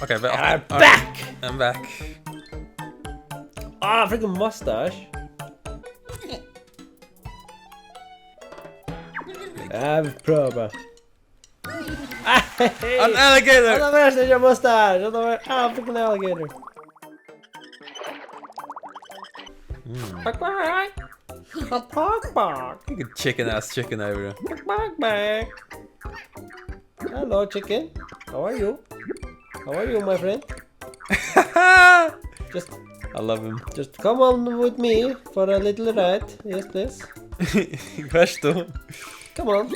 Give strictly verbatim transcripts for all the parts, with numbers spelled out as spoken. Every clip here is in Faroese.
Okay, we are back! I'm back. Ah, freaking mustache. I've problem. An alligator! Hann er verst, hann er mustache. Hann er verst. Ah, freaking alligator. Mm. Bak, bak. Bak, bak. Look at chicken ass chicken over there. Bak, bak, bak. Hello, chicken. How are you? How are you, my friend? Just I love him. Just come on with me for a little ride. Yes, please. Vær so. Come on.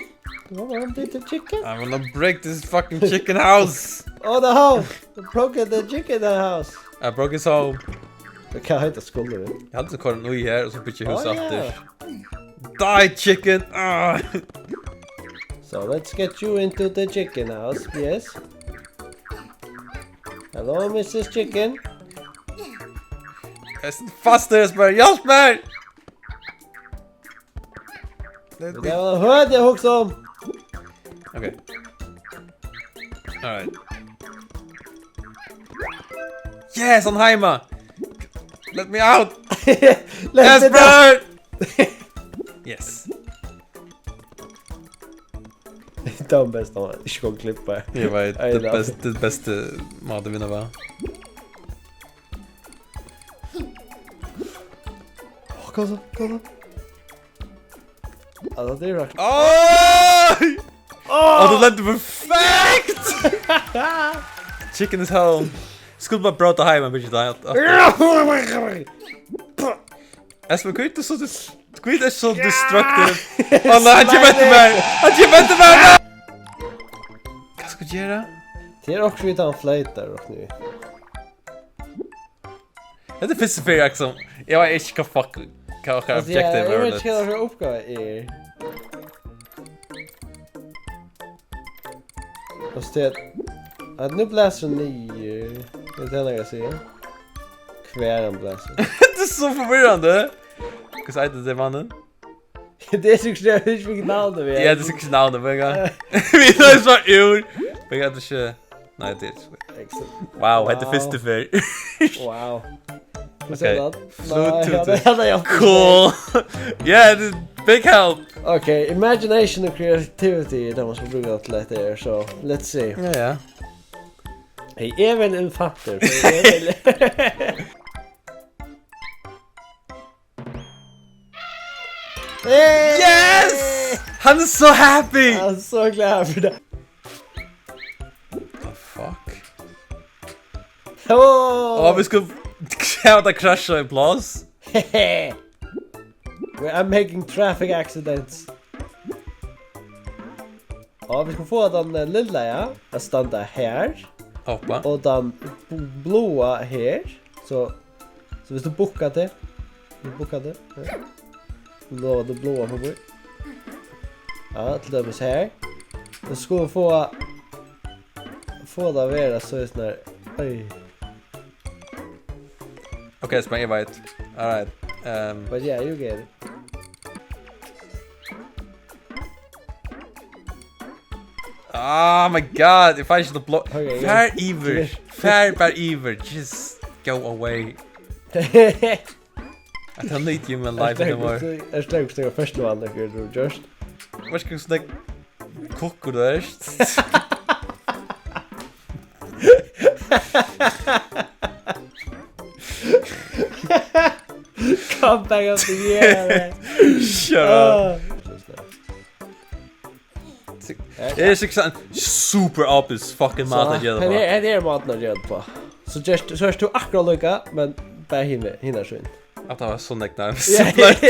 Come on, little chicken. I'm gonna break this fucking chicken house. Oh, the house. You broke the chicken house. I broke his home. Hvat heita skulurin? Eg haldi, so koyrir hann í her, og so byggir hús aftur. Oh, yeah. Die, chicken! Ah! So let's get you into the chicken house, yes? Hello, missus Chicken. Eg siti fastur her og spyr, hjálp mær! Let me... Tað var høvdið eg hugsaði um. Okay. All right. Yes, hann heima! Let me out! Let me out! Esbjørn! Yes. Tað var best, hann ikki kom klippa. Eg veit, tað er best, tað er best máti at vinna, va? Åh, kom so, kom so. Ja, det er rart. Oj! Åh! Ja, du lendte perfekt! Chicken is home. Skulle bara bróta heima, men ikke det. Espen, hví ert tú so dis-, hví ert tú so destructive? Åh nei, hann kemur eftir mær! Hann kemur eftir mær! Hvat skal eg gera? Tað er akkurát við hann fleytar og nú. Hetta er fyrstu ferð, Axel. Eg veit ikki hvat fuck, hvat okkara... Altso, ja, objective er. Eg veit ikki hvat okkara uppgáva er. Og so tað, at nú blæsur hann niður. Er tað nakað at siga? Hvar hann blæsur. Hetta er so forvirrandi. Hvussu eitur tann maðurin? Tað er sikkurt, eg havi ikki fingið navnið, men... Ja, tað er sikkurt navnið, men ja. Vit eru so úr. Men ja, tað er ikki... Nei, tað er ikki. Excellent. Wow, hetta er fyrstu ferð. Wow. Wow. Hvat er tað? Flew to the... Nei, ja, tað er... Cool. Yeah, this is big help. Okay, imagination og creativity, tað man skal brúka til hetta her, so let's see. Ja, ja. Hey, eg vil ein elefantur, for eg vil... Hey! Yes! Hann er so happy! Hann er so glaður fyri tað. The fuck? Åh! Åh, vit skulu hava tað crasha í pláss. We're making traffic accidents. Ja, vit skulu fáa tann, eh, lilla, ja, at standa her. Hoppa. Og tann bl-, bláa her. So, so viss tú bukkar teg, tú bukkar teg, ja. Nú er tað bláa forbi. Ja, til dømis her. So skulu vit fáa, fáa tað at vera so í sånn her, oj. Okay, Espen, eg veit. All right. Um, but yeah, you get it. Oh my god, eg fái ikki til at blá-... Okay, far yvir. Far bara yvir. Just go away. I don't need you in my life anymore. Er slett, er slett, fyrstu val, hvat tú gjørst. Hvat skal eg snakke? Kukkur, du ert. Come back up the year. Shut up. Ah. Eg eri sikkurt ein super obvious fucking máti at gera tað uppá. Hetta er, hetta er mátin at gera tað uppá. So gerst, so ert tú akkurát líka, men bara hin, hin er sín. At tað var so nógv nærmast. Ja,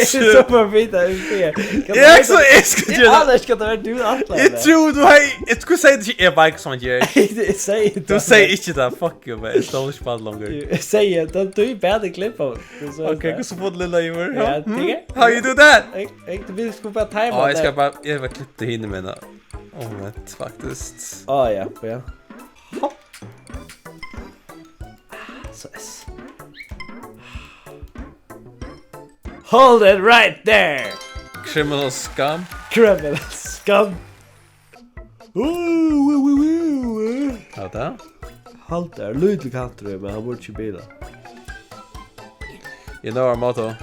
so bara vita, eg skal... Eg skal, eg skal gera tað. Eg anar ikki hvat tað var, tú ætlaði. Eg trúði, tú hevði, eg skuldi siga tað ikki, eg veit ikki, sum hann ger. Eg sigi tað. Tú segði ikki tað, fuck you, man. Eg stóð ikki uppá longur. Eg sigi tað, tú er betri klipp av. Okay, hvussu fór lilla Eivør? Ja, tað er... How you do that? Eg, eg, tú vil sko bara timeout. Á, eg skal bara, eg vil klippa tað hinum megin. Omvendt, faktiskt. Á, ja, ja. Hopp. So is. Hold it right there! Criminal scum. Criminal scum. Uh, uh, uh, uh, uh. Hvat er tað? Halda er lítil kantur, men hann burdi ikki bilar. You know our motto.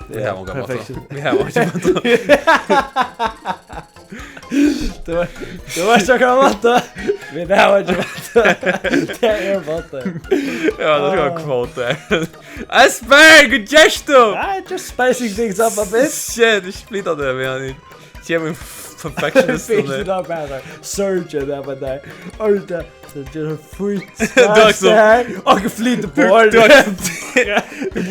Vit hava ongan motto. Perfection. Vit hava ongan motto. Tú var, tú var so gamal, motto. Vit hava ongan motto. Tað er motto. Ja, tað skal vera quote har. Espen, hvat gert tú? I just spicing things up a bit. Shit, ikki splitta tað við hann. Kemur perfectionist. Fyrst er bara surgeon, ja, men nei. Ordet, so just a freak. Du har so her, og flyter på. Du har så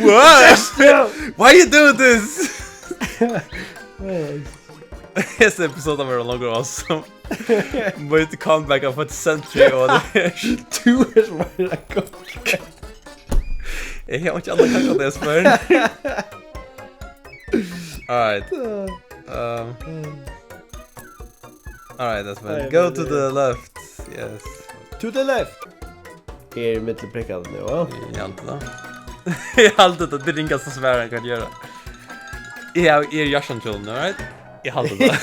What? Why you do this? Hesa episodan verður longur, awesome. Mítt comeback of a century og tað her. Tú ert meira comeback. Eg havi ikki annað kakað, tað spyr. Alright. Um, alright, that's fine. Go to the left. Yes. To the left. Eg eri millum prikkarnar nú, va? Eg haldi tað. Eg haldi tað, tað er ringasta svar eg kann gera. Eg havi, eg eri í hjartans kjólum, right? Eg haldi tað.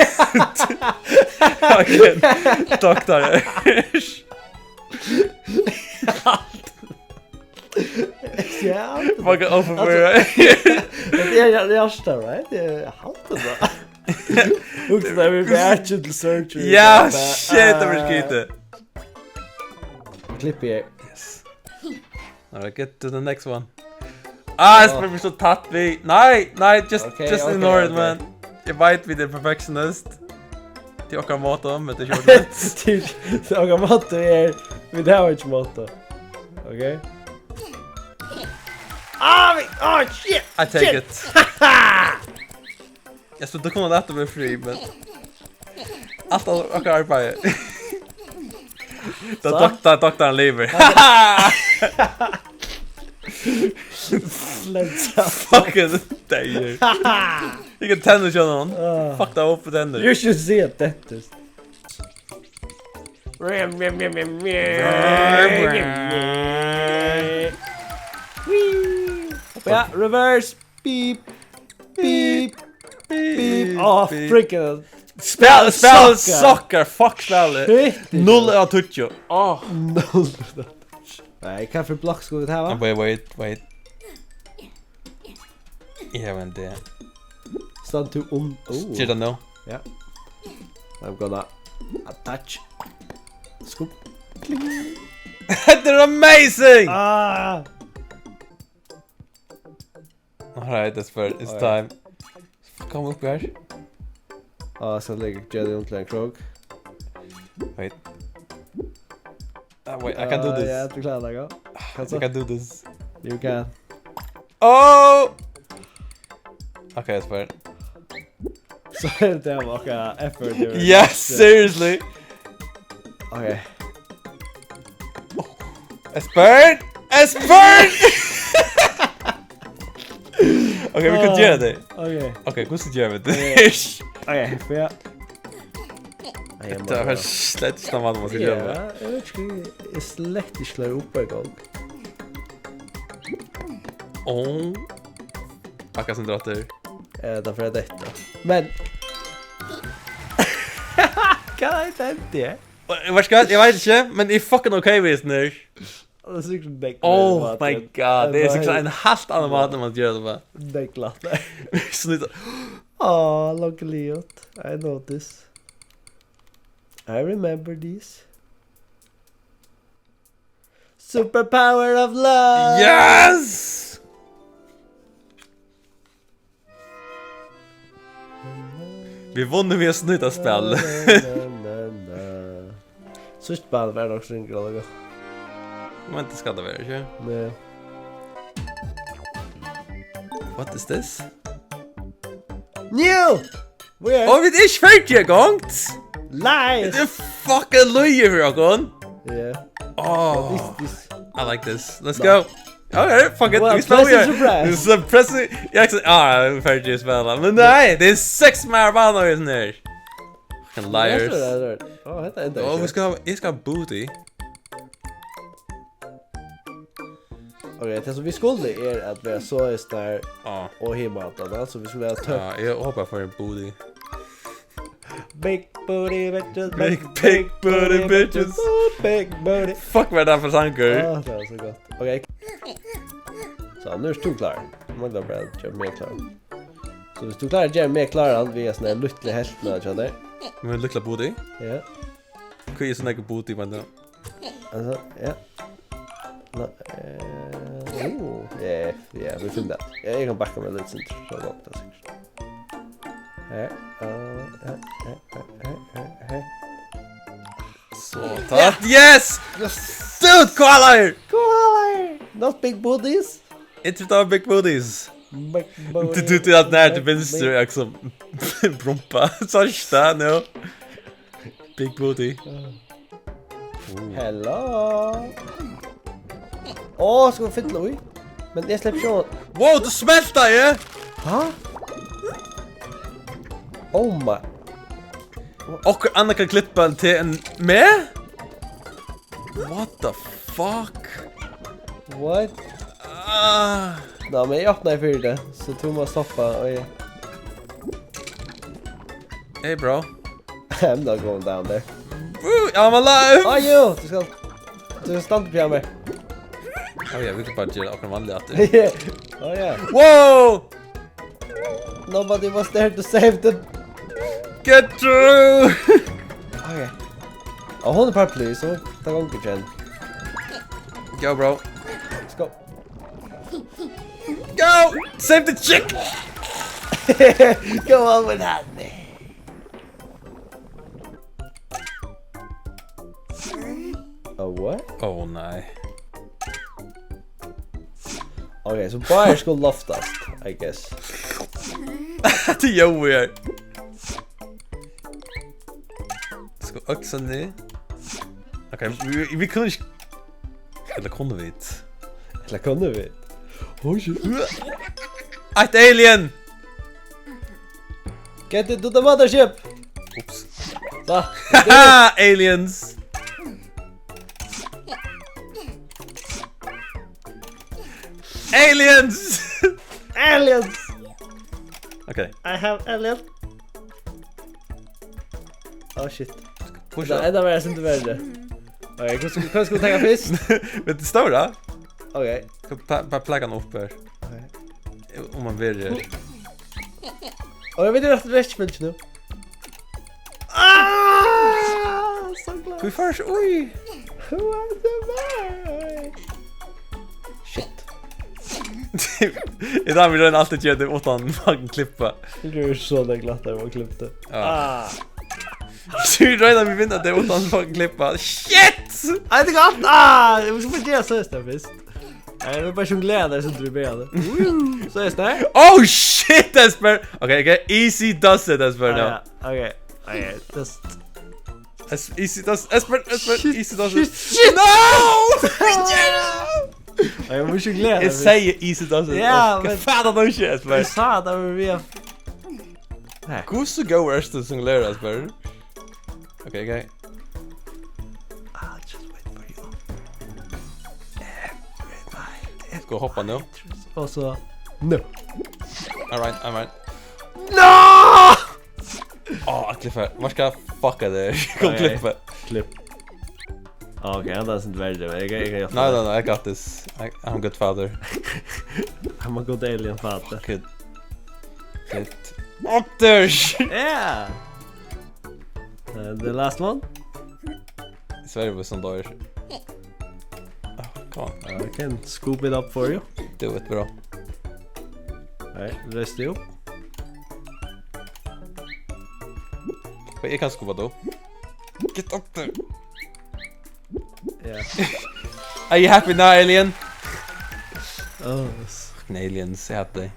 Fucking doktor. Ja. Fucking overwear. Tað er hjarta, right? Eg haldi tað. Hugsa, tað er reaction til surgery. Ja, shit, tað var skitið. Klippi eg. Yes. Alright, get to the next one. Ah, eg spyr meg so tætt við. Nei, nei, just, okay, just okay, ignore it, okay, man. Eg veit vit eru perfectionist. Tað er okkara motto, men tað er ikki ordiligt. Tað er, tað er okkara motto er, vit hava ikki motto. Okay? Ah, vi, oh, shit! I take it. Shit. Ja, so tú kundi lata meg frí, men alt av okkara arbeiði. Tá dok-, tá doktarin livir. Flensa. Fucking deyður. Eg kann tenna sjónum. Ah. Fuck, tað var upp tenner. You should see a dentist. Ja, reverse. Beep. Beep. Beep. Beep. Åh, freaking. Spæl, spæl, sucker. Sucker. Fuck, spæl. Shit. Null av tíggju. Åh. Null av tíggju. Nei, hvat fyri blokk skulu vit hava? Ah, wait, wait, wait. Eg havi ein idé. Stand tú um. Oh. Ger tað nú. Ja. I'm gonna attach. Skub. Kling. Hetta er amazing! Ah. Alright, that's fair. It's time. Kom upp her. Ah, so like, gera teg um til ein krók. Wait. Ah, wait, I can do this. Ah, ja, tú klárar tað, ja. Kanst tú? I can do this. You can. Oh! Okay, that's fair. So, tað var okkara effort, tað var. Yes, seriously. Okay. Espen! Espen! Okay, vit kunnu gera tað. Okay. Okay, hvussu gera vit tað? Okay, fyri at... Nei, eg má... Tað var slett ikki tað, man má gera. Ja, eg veit ikki, eg eri slett ikki klárur upp í gang. Áh. Bakka sum drottur. Eh, tað fer at detta. Men... Hvat er tað hendi? Og, veitst tú hvat? Eg veit ikki, men eg eri fucking okay við hesum her. Tað er sikkurt nógv meira máti. Oh my god, tað er sikkurt ein heilt annan máti, man ger tað á. Nógv lættari. Snýta. Aw, long live. I know this. I remember this. Superpower of love! Yes! Vit vunnu við at snýta spæl. Na, na, na, na. Síðsta spæl var nokk so ringt, Rói. Men tað skal tað vera, ikki? Nei. What is this? New! Weird. Og vit eru ikki ferdig í gongd. Lies. Tað er fucking løgið fyri okkum. Yeah. Oh, what is this? I like this. Let's go. Okay, fuck it. Well, we still pleasant here. Surprise. This is a pleasant. Eg actually, ah, eg er ferdig at spæla. Men nei, tað er seks meir banar í hesum her. Fucking liars. Yes, sir, yes, sir. Oh, hetta er... Oh, vit skulu hava, eg skal hava booty. Okay, tað sum vit skulu er at vera soleiðis har og hima aftan, so vit skulu vera tøff. Ja, eg hopi eg fái ein booty. Big booty bitches. Big, big booty bitches. Ooh, big booty. Fuck, var tað for sangur? Á, tað var so gott. Ok. So, nú ert tú klár. Nú má eg bara gera meg kláran. So, viss tú klárar at gera meg kláran við hesa her lítlu helvtina hjá tær. Mín lítla booty? Ja. Hví er so nógv booty, men tað Altso, ja. Nå, eh, oh, ja, ja, vit finna tað. Ja, eg kann bakka meg eitt sindur, so gongur tað sikkurt. Her, eh, her, her. So, takk. Yes! Yes! Dude, koalaer! Koalaer! Not big booties. It's not big booties. Big booty. Du, du, du, at nær til vinstru, er liksom brumpa. Sást tað nú? Big booty. Hello. Á, skal vit fylla í? Men eg sleppi ikki á. Wow, tú smeltaði! Ha? Oh my. Okkurt annað kann klippa til enn meg? What the fuck? What? Ah. Ná, men eg opnaði fyri tað, so tú mást stoppa, og eg Hey, bro. I'm not going down there. Woo, I'm alive! Á, jú, tú skalt, tú skalt standa uppi á mær. Ó ja, vit kunnu bara gera okkurt vanligt aftur. Á ja. Wow! Nobody was there to save them. Get through! Ok. Á, hon er paraply, so tað gongur ikki enn. Go, bro. Let's go. Go! Save the chick! Go on without me. A what? Ó nei. Ok, so báðir skulu loftast, I guess. Tað er Jói her. Skal øksa niður. Ok, vit, vit kunnu ikki Ella kunnu vit? Ella kunnu vit? Oh shit. Eitt alien! Get it to the mothership! Ups. Hva? Aliens! Aliens! Aliens! Ok. I have alien. Oh shit. Pusha. Nei, enda verri, sindur verri. Ok, hvat skal, hvat skal vit taka fyrst? Vit stóra? Ok. Bara, bara plagga hann upp her. Ok. Um hann verður her. Og eg veit ikki, hvat rættfylgja nú. Ah! So close. Hví fært tú, ui. What the fuck? Shit. Eg dámi royna altíð at gera tað uttan fucking klippa. Tað er so nógv lættari at klippa. Ja. Ah. Tú royna við vinna tað uttan fucking klippa. Shit! Nei, tað er gott. Ah, eg skal bara gera soleiðis tað fyrst. Nei, eg vil bara sjonglera tað, so tú byrjar tað. Woo! Soleiðis tað. Oh shit, Esper! Ok, ok, easy does it, Esper, no. Ah, ja. Ok, ok, just Es-, easy does, Esper, Esper, shit, easy does. Shit, shit. No! Nei, eg má ikki gleda Eg meg. Sigi easy does. Ja, men Hvat fatar tú ikki, Esper? Eg sá at tað var við at Nei. Hvussu góður ert tú sum lærar, Esper? Ok, ok. I'll just wait for you. Everybody. Skal eg hoppa nú? Og so No. Alright, alright. No! Á, klipp her. Hvat skal fucka det? Kom, nei, klipp her. Klipp. Á, ok, hann er sindur verri, men eg, eg kann hjálpa No, no, tær. No, I got this. I, I'm a good father. I'm a good alien father. Good. Good. Otters! Yeah! Uh, the last one? Sverige, hvis han dør. Oh, come on. I can scoop it up for you. Do it, bro. Nei, reis deg upp. Eg kann skubba teg upp. Get up there. Ja. Are you happy now, alien? Oh, s- Fucking aliens, eg hati tey.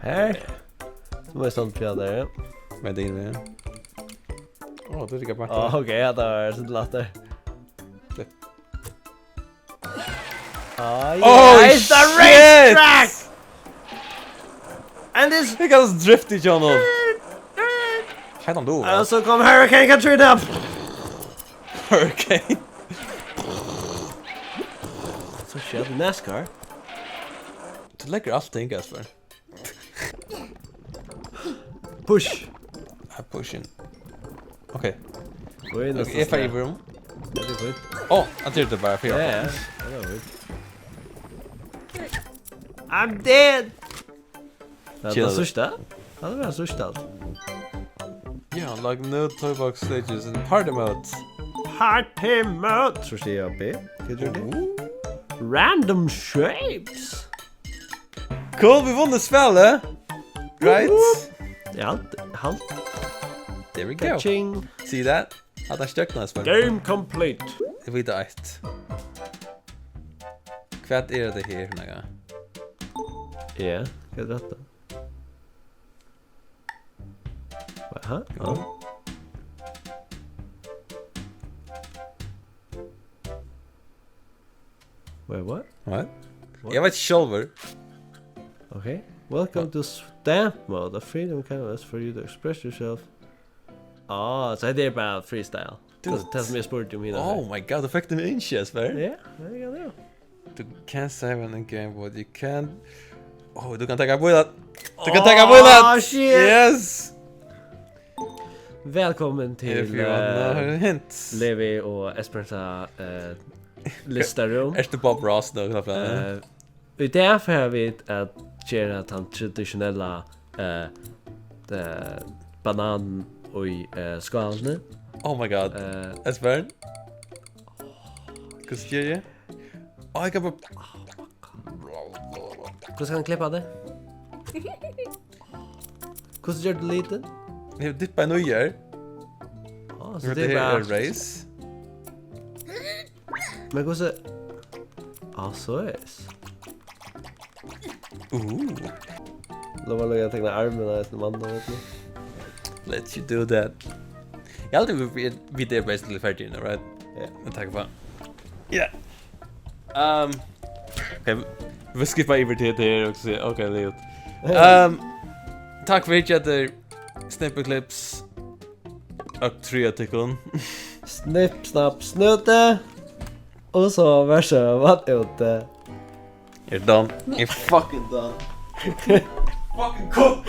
Hey. So má eg standa uppi á tær, ja. Med din vei. Å, du ligger bak Á, der. Ok, ja, tað var so lætt har. Det- Ai, Oh, ai, the shit! Racetrack! And this Eg kann drift í honum. Heitan du, I va? Also come Hurricane Katrina. Hurricane. So shit, NASCAR. Tú leggur altíð, Kasper. Push. I push in. Ok. Go inn og... Ok, so eg fari yvir um. Ja, tað er fínt. Ó, hann trýsti bara fyri. Ja, ja. Ja, tað er fínt. I'm dead. Tað er síðsta. Tað er síðsta, altso. Yeah, unlock new toolbox stages in party mode. Party mode. So sigi eg B. Hvat ger tú? Ooh. Random shapes. Cool, vit vunnu spælið. Right? Ja, hann. There we go. Ka-ching. See that? Hatta stjørna spæl. Game complete. Eg veit eitt. Hvat er hetta her, nakað? Ja, hvat er hetta? Aha. Ja. Wait, what? What? What? Eg veit ikki sjálvur. Okay. Welcome to Stamp Mode, a freedom canvas for you to express yourself. Ah, so hetta er bara freestyle. Dude. Tað, tað sum eg spurdi um hina ferð. Oh my god, tú fekk tað inn, Jesper. Ja, tað er tað. You can't save in the game, but you can... Oh, tú kanst taka bílat. Tú kanst taka bílat. Oh, shit. Yes. Velkomin til, if you want, eh, no hints. Levi og Esperanza, eh, listarúm. Ert tú Bob Ross nú, knappliga? Eh, í dag fara vit at gera tann tradisjonella, eh, eh, banan í, eh, skálini. Oh my god. Eh, Esbjørn? Hvussu geri eg? Á, eg kann bara... Hvussu kann eg klippa teg? Hvussu ger tú litin? Eg havi dyppað í nýggjur. Á, so tað er bara erase. Men hvussu... Á, so er tað. Uh. Lova meg at tekna armin av hesum manninum, veit tú. Let you do that. Eg haldi, vit, vit, vit eru basically ferdig nú, right? Ja. Men takk fyri. Ja. Um, ok, vit skippa yvir til hetta her og so, ok, liðugt. Um, takk fyri, Kjetil. Snippiklips. Og trý av tykkum. Snipp, snapp, snúti. Og so, vær so væl úti. You're done. You're fucking done. Fucking cooked.